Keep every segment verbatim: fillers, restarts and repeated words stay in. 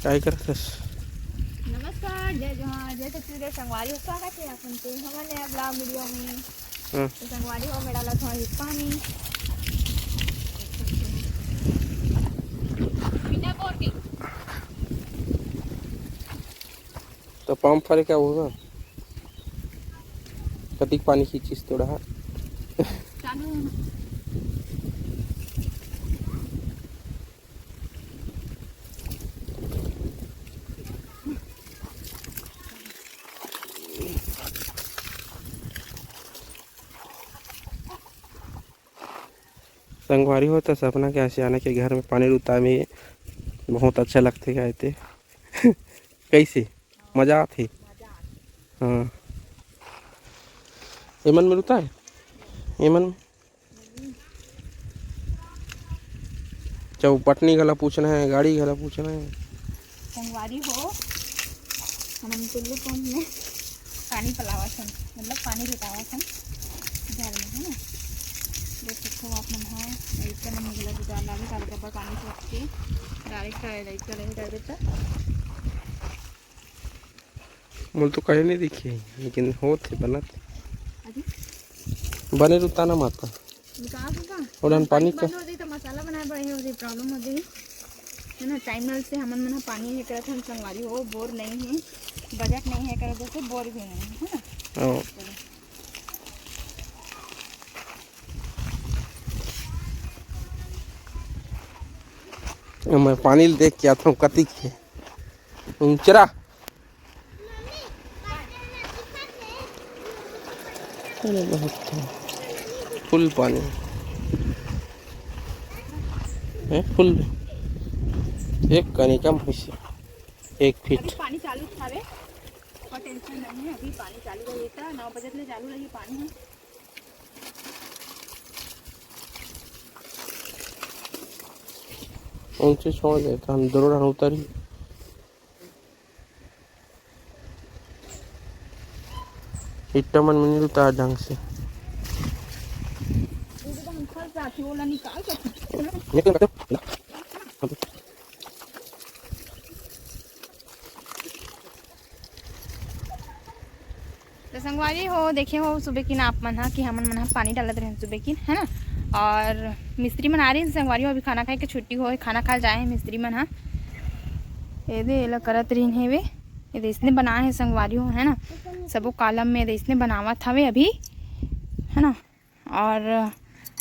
काय करत हस? नमस्कार, जय जोहार, जय छत्तीसगढ़। संगवारी हो, स्वागत है आप मन के हमर नया vlog video में। हाँ। तो संगवारी हो, मैं डालत हूँ अभी पानी। बिना बोर के। तो पंप फरे क्या होगा? कतिक पानी खींचिस तोड़ा? चालू है ना। संगवारी हो, त सपना के आशियाना के घर में पानी रुता में बहुत अच्छा लगथे, काय ते? कैसे मजा आथे। हाँ, एमन में रुता है, एमन में। चौ पटनी घला पूछना है, गाड़ी घला पूछना है। संगवारी हो, हमन टुल्लू पंप में पानी पलावत हन, मतलब पानी रिटावत हन घर में, है ना। देख सकते हो आप मन, हाँ, इतना मन घला रिटावे लागे, काले डब्बा पानी सोच के डायरेक्ट, डायरेक्ट डाल देता। मोला तो कहीं नहीं दिखे, लेकिन होत हे, बनत हे। अभी? बने रुता ना माता। निकाल दूंगा। और हम पानी पानी का बंद हो जाई तो मसाला बनाए बड़े हो जाई, प्रॉब्लम हो जाई, है ना। टाइम नल से हमन मन ह पानी नहीं करत हन संगवारी हो, बोर नहीं है, बजट नहीं है, कर जैसे बोर भी नहीं है, है ना। हाँ। चलो। मैं पानी ल देख के आता हूँ, कतिक है ऊंचरा। अरे बहुत है। फुल पानी है, फुल। एक कनी कम होइसे, एक फीट। अभी पानी चालू था रे, और टेंशन नहीं है, अभी पानी चालू रही था, नौ बजे ले चालू रही पानी है। ऊंचे छोड़ देता हम, दोनों डहार उतरी। इट्टा मन में नहीं उतार ढंग से। एकदम फंस जाती, वो ना निकाल सकती। निकल, निकल। तो संगवारी हो, देखे हो सुबह किन आप मन ह कि हमन मन ह पानी डालत रहेन सुबह किन, है ना। और मिस्त्री मन आ रहे हैं संगवारी हो, अभी खाना खाए के छुट्टी होए, खाना खाए जाए हैं मिस्त्री मन ह। ये दे, एला करत रहिन हे वे, ये दे इसने बनाए हैं संगवारी हो, है ना। सबो कॉलम में ये दे इसने बनावत हवे अभी, है ना। और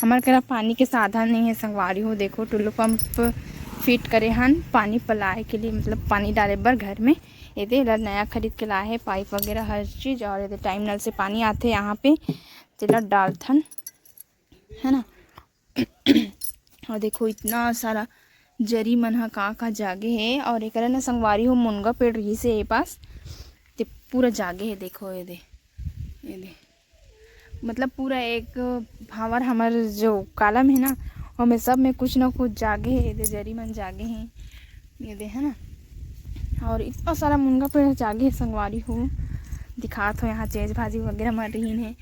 हमर करा पानी के साधन नहीं है संगवारी हो। देखो, टुल्लू पंप फिट करे हन पानी पलाए के लिए, मतलब पानी डाले बर घर में। ये दे, एला नया खरीद के लाए है, पाइप वगैरह हर चीज। और ये दे, टाइम नल से पानी आथे यहाँ पे, तेला डालथन, है ना। और देखो, इतना सारा जरी मन ह का का जागे हे। और एकरा न संगवारी हो, मुनगा पेड़ रहिस हे ए पास, ते पूरा जागे हे। देखो ये दे, ये दे, मतलब पूरा एक भांवर हमर जो कॉलम हे ना, ओमे सब में कुछ ना कुछ जागे हे। ये दे, जरी मन जागे हे, ये दे, है ना। और इतना सारा मुनगा पेड़ जागे हे संगवारी हो, दिखात हो यहाँ चेज भाजी वगैरह मन रहिन हे,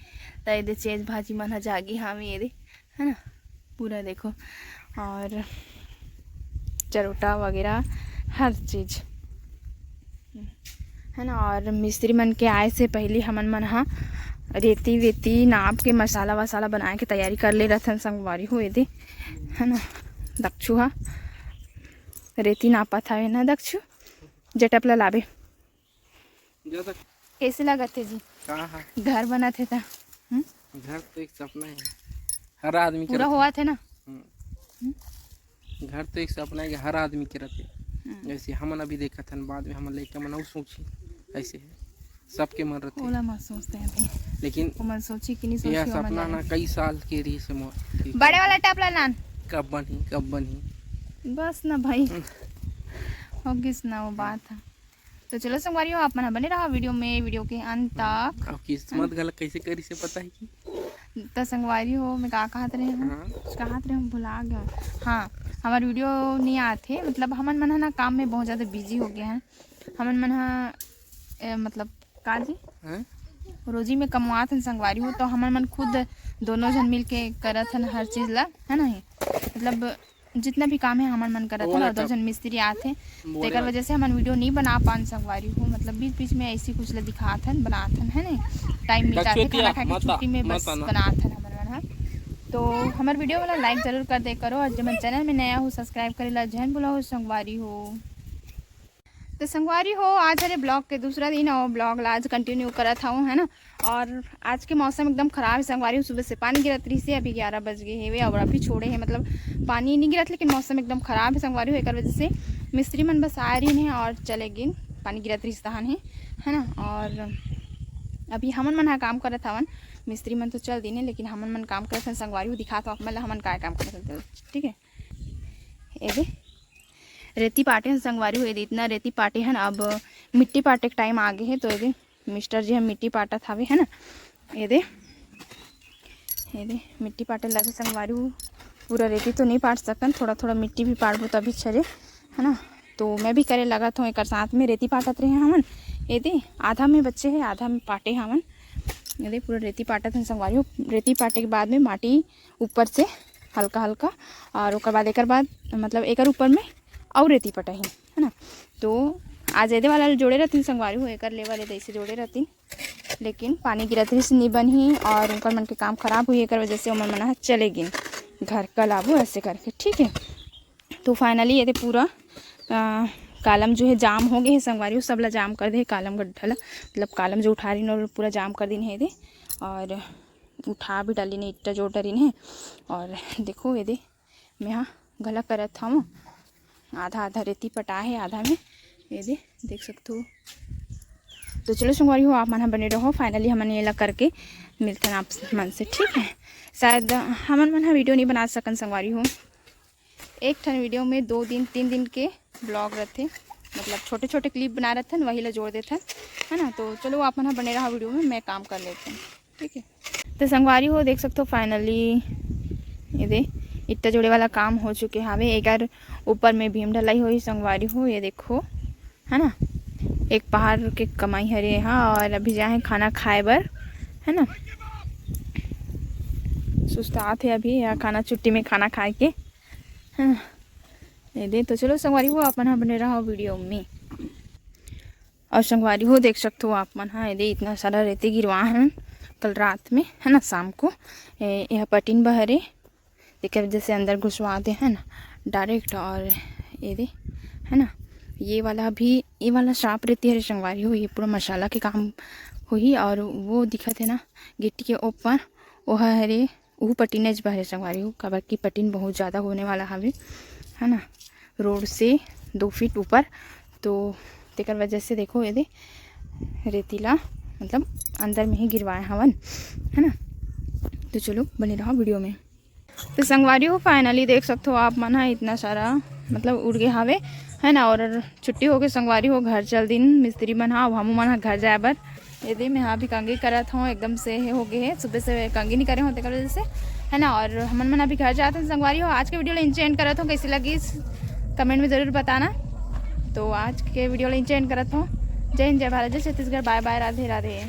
त ये दे चेज भाजी मन ह जागे हावे, ये दे, है ना। पूरा देखो, और चरोटा वगैरह हर चीज, है ना। और मिस्त्री मन के आए से पहले हमन मन हा रेती वेती नाप के मसाला वसाला बनाए के तैयारी कर ले रहथन संगवारी हो। ये दे, है ना, दक्षु हा रेती नापत हवे ना दक्षु, जे टपला लाबे। ज्यादा कैसे लगत हे जी? कहाँ है? घर बनत हे त? हम्म? घर तो एक सपना है, हर आदमी के पूरा रथे। होवत हे ना? हम्म। हम्म? घर तो एक सपना है कि हर आदमी के रथे। हम्म। जैसे हमन अभी देखत हन, बाद में हमन लइका मन अउ सोची, ऐसे है, सबके मन रथे। ओला मत सोचते अभी। लेकिन ओमन सोची कि नहीं सोची, यह ओमन सपना जाने। ना कई साल के रही से मोर, कि बड़े वाला टपला लान। कब बनही, कब बनही? बस ना भाई, हम्म। हो गिस ना वो बात है। तो चलो संगवारी हो, आप मन ह बने रहा वीडियो में, वीडियो के अंत तक। अब किस्मत घला कैसे करी से पता है कि? त संगवारी हो, मैं का कहत रहे हूँ, हाँ। कुछ कहत रहे हूँ, भुला गया। हाँ, हमार वीडियो नहीं आत हे, मतलब हमन मन ह ना काम में बहुत ज़्यादा बिजी हो गए हैं। हमन मन ह, ए, मतलब का जी, हैं? रोजी में कमवात हन संगवारी हो, तो हमन मन खुद दोनों झन मिल के करत हन हर चीज ला, है ना। मतलब जितना भी काम है हमन मन करत हन, और दो झन मिस्त्री आथे, तो एकर वजह से हमन वीडियो नहीं बना पान संगवारी हो। मतलब बीच बीच में ऐसी कुछ ले दिखात हन, बनात हन, है ना, टाइम मिल जाथे, खाना खाए के छुट्टी में बस बनात हन हमन मन ह। तो हमर वीडियो वाला लाइक जरूर कर दे करो, और जब चैनल में नया हो सब्सक्राइब करे ला झन भुलाओ संगवारी हो। तो संगवारी हो, आज हरे ब्लॉग के दूसरा दिन और ब्लॉग ला आज कंटिन्यू करत हूँ, है ना। और आज के मौसम एकदम खराब है संगवारी हो, सुबह से पानी गिरत रही से, अभी ग्यारह बज गए हेवे और अभी छोड़े है, मतलब पानी नहीं गिरत लेकिन मौसम एकदम खराब है संगवारी हो, एक वजह से मिस्त्री मन बस आए रही है और चले गिन, पानी गिरत रही तहन है, है ना। और अभी हमन मन हा काम करत हवन, मिस्त्री मन तो चल दिन है लेकिन हमन मन काम करत हन संगवारी हो, दिखात हूँ आप मन ला हमन काय काम करत हन, ठीक है। ये दे रेती पाटे हन संगवारी हो, ये दे इतना रेती पाटे हन। अब मिट्टी पाटे के टाइम आ गए है, तो ये दे मिस्टर जी हम मिट्टी पाटत हावे, है ना। ये दे, ये दे मिट्टी पाटे लगे संगवारी हो, पूरा रेती तो नहीं पाट सकन, थोड़ा थोड़ा मिट्टी भी पाटबो तभी चले, है ना। तो मैं भी करे लगत हूँ एक साथ में, रेती पाटत रहे हमन। ये दे आधा में बच्चे है, आधा में पाटे हमन। ये दे पूरा रेती पाटत हन संगवारी हो, रेती पाटे के बाद में माटी ऊपर से हल्का हल्का, और ओकर बाद एकर बाद मतलब एकर ऊपर में और रेती पटाही, है ना। तो आज एदे वाला जोड़े रहती संगवारी हो, एकर लेवल एदे ऐसे जोड़े रहती, लेकिन पानी गिरत रही से नहीं बनही और उनकर मन के काम खराब हुई, एकर वजह से ओमन मन ह चले गिन घर, कल आबो ऐसे करके, ठीक है। तो फाइनली ये दे पूरा आ, कालम जो है जाम हो गए है संगवारी हो, सब ला जाम कर दे है कालम गड्ढा ला, मतलब कालम जो उठा रही न पूरा जाम कर दिन है दे। और उठा भी डाली ने, इट्टा जोड़ डाली ने। और देखो ये दे मैं हा घला करत हूँ, आधा आधा रेती पटा है आधा में, ये दे देख सकते हो। तो चलो संगवारी हो, आप मन हा बने रहो, फाइनली हमन ये ला करके मिलथन आप मन से, ठीक है। शायद हमन मन हा वीडियो नहीं बना सकन संगवारी हो, एक ठन वीडियो में दो दिन तीन दिन के ब्लॉग रहते, मतलब छोटे छोटे क्लिप बना रहते हैं, वही ला जोड़ देते हैं, है ना। तो चलो आप मन हा बने रहा वीडियो में, मैं काम कर लेते हैं, ठीक है। तो संगवारी हो देख सकते हो फाइनली ये दे इट्टा जोड़े वाला काम हो चुके हावे। एकर ऊपर में भीम ढलाई होही संगवारी हो, ये देखो, है ना, एक पहाड़ के कमाई हरे हा। और अभी जाए खाना खाए बर, है ना, सुस्तात है अभी या खाना छुट्टी में खाना खाए के, है ना। ये दे तो चलो संगवारी हो, आप मन हा बने रहो वीडियो में। और संगवारी हो देख सकते हो आप मन हा, ये दे इतना सारा रेती गिरवा है कल रात में, है ना, शाम को। ए, यह पटिन बहरे देखे जैसे अंदर घुसवा दे है ना डायरेक्ट। और ये दे है ना, ये वाला भी, ये वाला साफ रेती हरे संगवारी हो, ये पूरा मसाला के काम होही। और वो दिखत है ना गिट्टी के ऊपर, वो हरे वो पटिन ज बहरे संगवारी हो, काबर की पटिन बहुत ज़्यादा होने वाला हवे, है ना, रोड से दो फीट ऊपर। तो तेकर वजह से देखो ये दे रेतीला मतलब अंदर में ही गिरवाए हवन, है ना। तो चलो बने रहो वीडियो में। तो संगवारी हो फाइनली देख सकते हो आप मन हा इतना सारा मतलब उड़ गए हावे, है ना। और छुट्टी हो गई संगवारी हो, घर चल दिन मिस्त्री मन हा, अब हमू मन हा घर जाए बर। ये दे मैं हा अभी कंघी करत हूँ, एकदम से हे हो गए है, सुबह से कंघी नहीं करे होते कर वजह से, है ना। और हमन मन अभी घर जाते हैं संगवारी हो। आज के वीडियो ला इंचेंड करत हूँ, कैसी लगी कमेंट में ज़रूर बताना। तो आज के वीडियो ला इंचेंड करत हूँ। जय हिंद, जय भारत, जय छत्तीसगढ़, बाय बाय, राधे राधे।